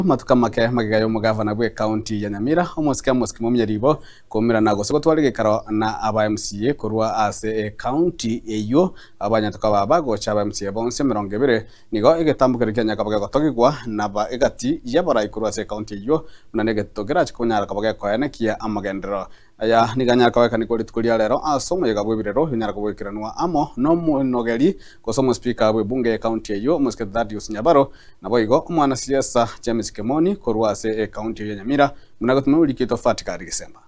Amatuko amake magega y'omogavana bw'ecounty ya Nyamira, omosike Amos Kimomia Ribo, koumerana gose gotwara egekaro na aba MCA korwa ase ecounty eyio, abanyatuko aba bagocha aba MCA bonsi 20 nigo egetambo keria kia Nyakabo gegotogigwa naba egati y'abarai korwa ase ecounty eyio buna negeto kerache konyara koba gekoenekia amagenderero Aya nigo anyare kobekanigwa rituko ria rero ase omoyega bw'ebirero binyare koboikeranwa amo nomonogeri gose omospeaker bw'ebunge y'ecounty eyio omosike Thaddeus Nyabaro naboigo omwanasiasa James Kemoni korwa ase ecounty eyio ya Nyamira buna gotumia orikito Fatikari Gisemba.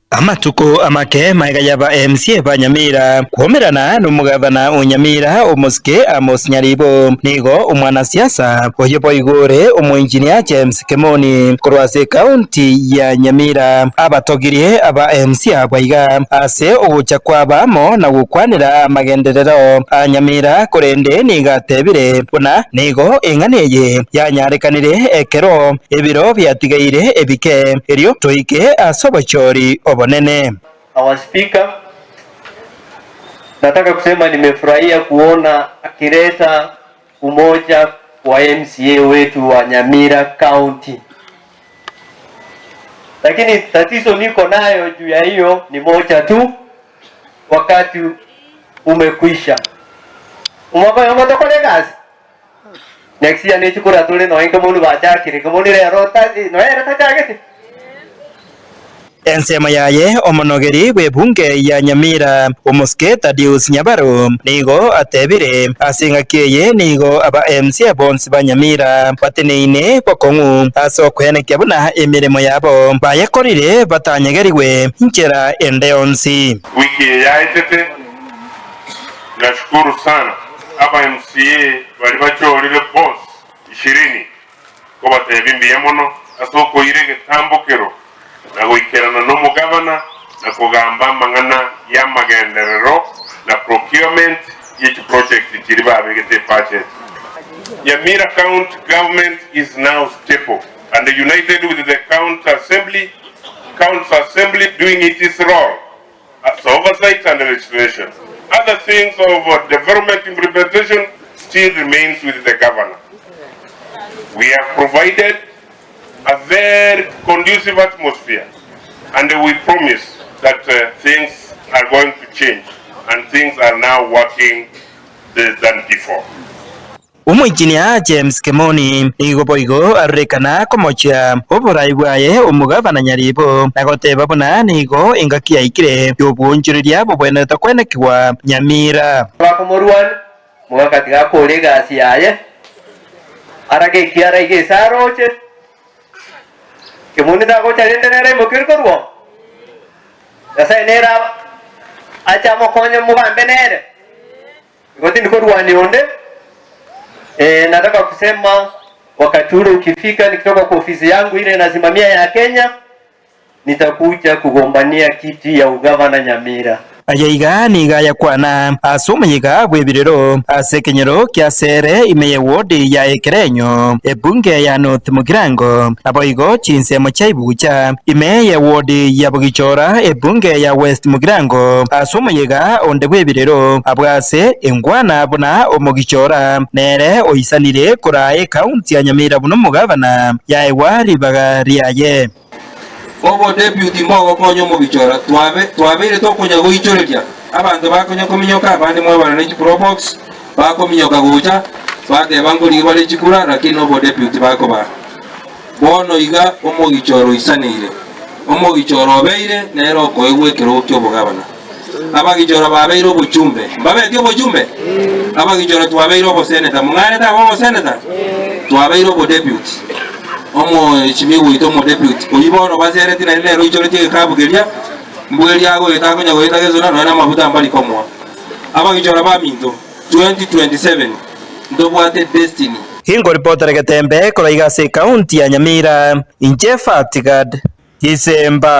Amatuko amake magega y'aba MCA ba Nyamira kwomerana nomogavana o Nyamira omosike Amos Nyaribo, nigo omwanasiasa oyo boigo ore omoengineer James Kemoni korwa ase ekaunti ya Nyamira abatogirie aba MC abwo aiga ase ogocha kwaba amo na gokwanera amagenderero a Nyamira korende nigo atebire buna nigo eng'ana eye yanyarekanire ekero ebiro biatigaire ebike erio toike ase obochori obonene. Our Speaker, nataka kusema nimefurahia kuona akileta umoja wa MCA wetu wa Nyamira County. Lakini tatizo niko nayo juu ya hiyo ni moja tu, wakati umekwisha. Umwakoyo ngotokore gasi next year nechikura tore noe nkemoni bachakire nkemoni rero noe ere tachagete. Ensemo yaye omonogeri bw'ebunge ya Nyamira, omosike Thaddeus Nyabaro, nigo atebire, Ase engaki eye nigo aba MCA bonsi ba Nyamira bateneine bokong'u ase okoenekia buna emeremo yabo bayekorire batanyegerigwe nchera ende yonsi. Wiki eye yaetete, nashukuru sana aba MCA baria bachorire bonsi ishirini Nkobatebia mbuya mono ase okoira egetambokero na goikerana nomogavana na kogamba amang'ana y'amagenderero na procurement ye chiproject chiria babegete ebudget. Nyamira County Government is now stable and united with the County Assembly, County Assembly doing its role as oversight and legislation. Other things of development implementation still remains with the governor. We have provided a very conducive atmosphere and we promise that things are going to change and things are now working than before. Omoikinia James Kemoni nigo boigo arorekana komochia oborai bwaye omogavana Nyaribo na goteba buna nigo engaki yaikire y'obwoonchoreria bobwenerete kwenekigwa Nyamira. Bakomorwania, mogaka tiga akore egasi yaye, arage ekiara iga ase aroche, Kemoni tagocha rende nere aimokerwe korwa oo. Nyasae nere ache amokonye mogambe nere. Igo tindi korwania onde. Eh, nataka kusema wakati ule ukifika, nikitoka kwa ofisi yangu ile nasimamia ya Kenya, nitakuja kugombania kiti ya ugavana Nyamira. Aya iga nigo ayakwana ase omoyega bw'ebirero ase ekenyoro kia Sere ime y'ewodi ya Ekerenyo, ebunge ya North Mugirango, naboigo chinsemo chia Ibugucha ime y'ewodi ya Bogichora, ebunge ya West Mugirango, ase omoyega onde bw'ebirero abwo ase engwana buna Omogichora nere oisanire koraa ekaunti ya Nyamira buna omogavana, yaegwa ribaga riaye. Obodeputy mbogokonya omogichora twabe twabeire tokonya goichoreria abanto bakonya kominyoka abande mwabara ne chiprobox bakominyoka gocha bateba nkorigia bare chikura lakini obodeputy bakobaa. Bono iga omogichoro oisaneire, omogichoro obeire nere okoegwa ekerogo ki'obogabana. Abagichoro babeire obochumbe, mbabeti obochumbe? Abagichoro twabeire oboseneta, mong'anete abe oboseneta? Twabeire obodeputy, omoeshimiwa oito omodeputy, oyio bono basereti naende nere oichoretie egekabu keria, mbweria agoeta akonya goeta gesona nonya namabuta mbari komoa. Abagichoro baminto, 2027 ntobwate destiny. Ingoripotera Getembe korwa iga ase ekaunti ya Nyamira, inche Fatigad Gisemba.